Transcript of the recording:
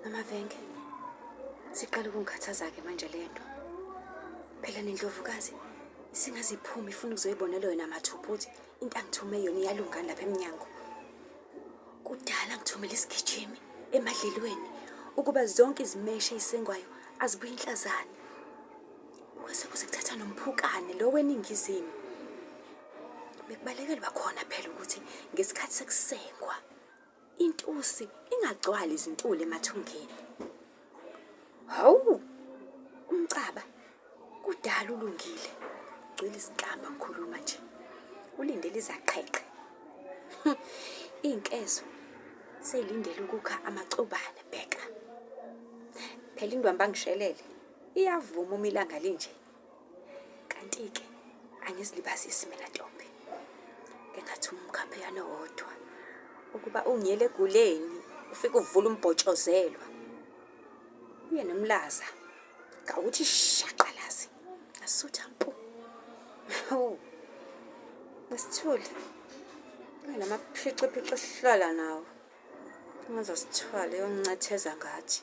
Nomavenge, siqala ukungikhathaza-ke manje le nto. Phela nendlovukazi isingaze iphume ifuna ukuzoyibonela yona mathupha ukuthi into angithume yona iyalunga lapha emnyango. Kudala ngithumela isigijimi emadlelweni ukuba zonke izimeshe ey'sengwayo azibuye inhlazane. Kwase kuze kuthatha nomphukane lo weningizimu. Bekubalekelwa khona phela ukuthi ngesikhathi sekusengwa intusi ingagcwali izintuli emathungeni. Hawu! Umcaba kudala ulungile. Gcwele isinkamba ngikhuluma nje. Ulindele izaqheqhe. Iy'nkezo seyilindele ukukha amacobane bheka. Phela indwamba ngishelele iyavuma uma ilanga linje. Kanti-ke angizilibazisi mina ntombi. Ngingathi umkhapheyana wodwa ukuba ungiyele eguleni ufike uvule umbhotshozelwa. Uye nomlaza ngawuthi shaqalazi asutha mpu. Hawu. Masithule. Lamaphixiphixi esihlala nawo. Ungazosithwala uyoncetheza ngathi.